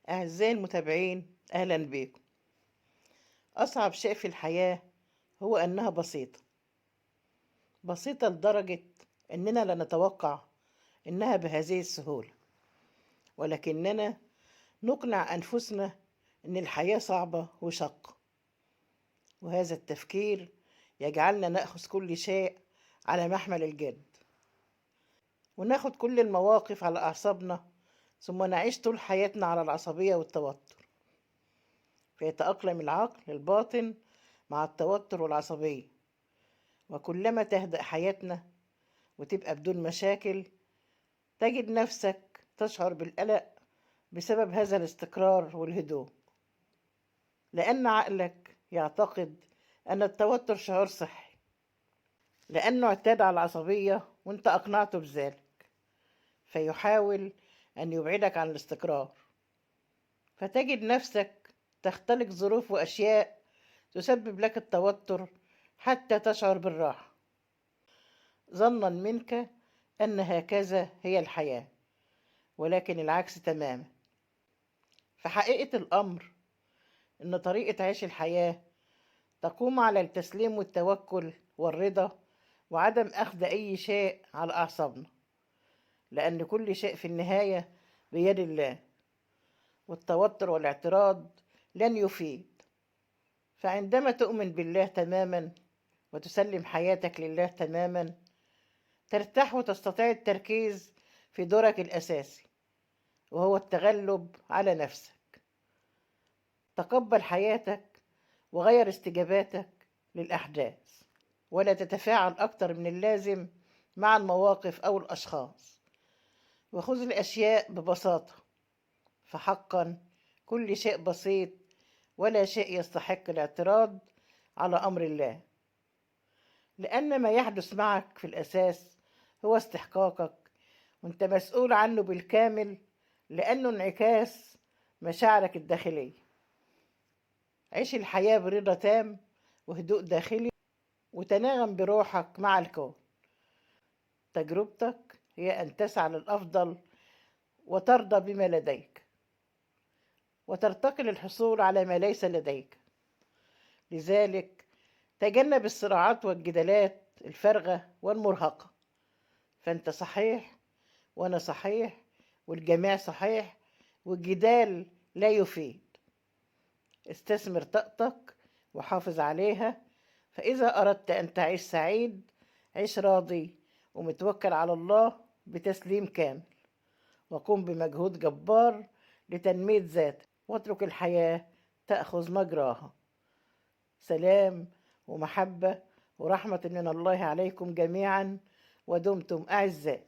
أعزائي المتابعين، أهلا بيكم. أصعب شيء في الحياة هو أنها بسيطة، بسيطة لدرجة أننا لا نتوقع أنها بهذه السهولة، ولكننا نقنع أنفسنا أن الحياة صعبة وشاقة، وهذا التفكير يجعلنا نأخذ كل شيء على محمل الجد، وناخد كل المواقف على أعصابنا، ثم نعيش طول حياتنا على العصبية والتوتر. فيتأقلم العقل الباطن مع التوتر والعصبية، وكلما تهدأ حياتنا وتبقى بدون مشاكل، تجد نفسك تشعر بالقلق بسبب هذا الاستقرار والهدوء، لأن عقلك يعتقد أن التوتر شعور صحي، لأنه اعتاد على العصبية وانت أقنعته بذلك، فيحاول أن يبعدك عن الاستقرار، فتجد نفسك تختلق ظروف وأشياء تسبب لك التوتر حتى تشعر بالراحة، ظنا منك أن هكذا هي الحياة، ولكن العكس تماما. فحقيقة الأمر أن طريقة عيش الحياة تقوم على التسليم والتوكل والرضا، وعدم أخذ أي شيء على أعصابنا، لأن كل شيء في النهاية بيد الله، والتوتر والاعتراض لن يفيد. فعندما تؤمن بالله تماما وتسلم حياتك لله تماما، ترتاح وتستطيع التركيز في دورك الأساسي، وهو التغلب على نفسك. تقبل حياتك وغير استجاباتك للأحداث، ولا تتفاعل أكتر من اللازم مع المواقف أو الأشخاص، وخذ الأشياء ببساطة، فحقا كل شيء بسيط، ولا شيء يستحق الاعتراض على أمر الله، لأن ما يحدث معك في الأساس هو استحقاقك، وانت مسؤول عنه بالكامل، لأنه انعكاس مشاعرك الداخلية. عيش الحياة برضا تام وهدوء داخلي، وتناغم بروحك مع الكون. تجربتك هي أن تسعى للأفضل وترضى بما لديك، وترتقي للحصول على ما ليس لديك. لذلك تجنب الصراعات والجدالات الفارغة والمرهقة، فأنت صحيح وأنا صحيح والجميع صحيح، والجدال لا يفيد. استثمر طاقتك وحافظ عليها، فإذا أردت أن تعيش سعيد، عيش راضي ومتوكل على الله بتسليم كامل، وقم بمجهود جبار لتنمية ذاتك، واترك الحياة تأخذ مجراها. سلام ومحبة ورحمة من الله عليكم جميعا، ودمتم أعزاء.